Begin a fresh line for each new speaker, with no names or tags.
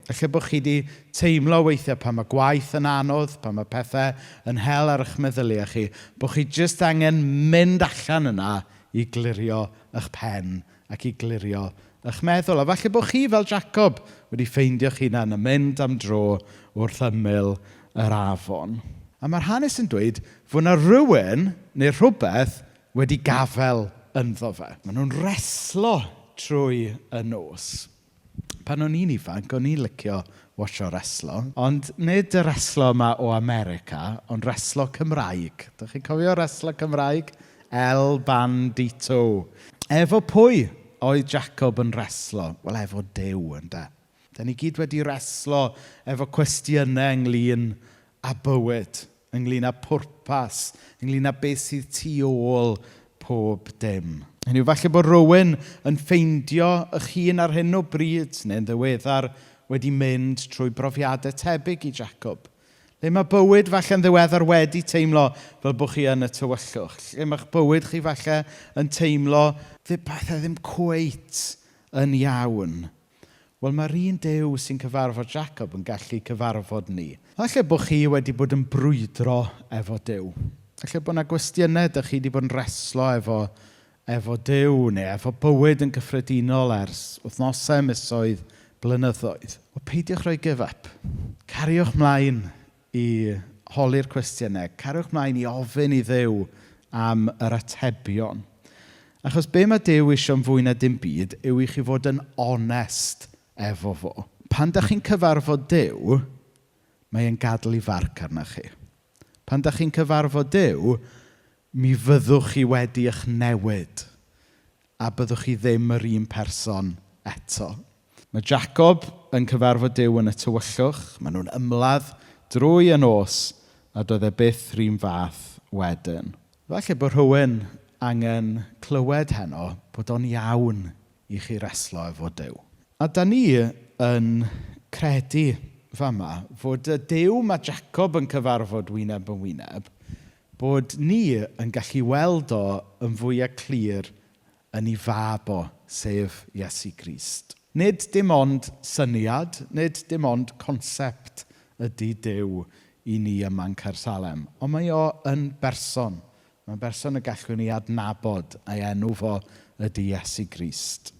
Falle bod chi wedi teimlo weithiau pan mae gwaith yn anodd, pan mae pethau yn hel ar eich meddyliau chi, bod chi jyst angen mynd allan yna i glirio eich pen ac i glirio eich meddwl. A falle bod chi fel Jacob wedi ffeindio'ch hunan yn mynd am dro wrth ymyl yr afon. A mae'r hanes yn dweud fod yna rhywun neu rhywbeth wedi gafael ynddo fe. Maen nhw'n reslo trwy y nos. Pan o'n i'n ifanc, o'n i'n licio watsio reslo. Ond nid y reslo yma o America, ond reslo Cymraeg. Dych chi'n cofio reslo Cymraeg? El Bandito. Efo pwy oedd Jacob yn reslo? Wel, efo Duw, ynde. Da ni gyd wedi reslo efo cwestiynau ynglyn â bywyd, ynglyn â pwrpas, ynglyn â beth sydd tu ôl pob dim. Hynny yw, falle bod rhywun yn ffeindio eich hun ar hyn o bryd neu'n ddiweddar wedi mynd trwy brofiadau tebyg i Jacob. Lle mae bywyd falle'n ddiweddar wedi teimlo fel bod chi yn y tywyllwch. Lle mae'ch bywyd chi falle yn teimlo pethau ddim cweit yn iawn. Wel, mae'r un Duw sy'n cyfarfod Jacob yn gallu cyfarfod ni. Falle bod chi wedi bod yn brwydro efo Duw. Falle bod yna gwestiynau ydych chi wedi bod yn reslo efo Duw neu efo bywyd yn gyffredinol ers wythnosau, misoedd, blynyddoedd. Wel, peidiwch rhoi give up. Cariwch mlaen i holi'r cwestiynau. Cariwch mlaen i ofyn i Dduw am yr atebion. Achos be mae Duw eisiau yn fwy na dim byd yw i chi fod yn onest efo fo. Pan dach chi'n cyfarfod Duw, mae e'n gadael ei farc arna chi. Pan dach chi'n cyfarfod Duw, mi fyddwch chi wedi eich newid a byddwch chi ddim yr un person eto. Mae Jacob yn cyfarfod Duw yn y tywyllwch. Maen nhw'n ymladd drwy y nos a doedd e byth rhywun fath wedyn. Falle bod rhywun angen clywed heno bod o'n iawn i chi reslo efo Duw. A da ni yn credu fama fod y Duw mae Jacob yn cyfarfod wyneb yn wyneb, bod ni yn gallu weld o yn fwyaf clir yn ei fab o, sef Iesu Grist. Nid dim ond syniad, nid dim ond concept ydy Duw i ni yma yn Caersalem, ond mae o yn berson. Mae'n berson y gallwn ni adnabod a'i enw fo ydy Iesu Grist.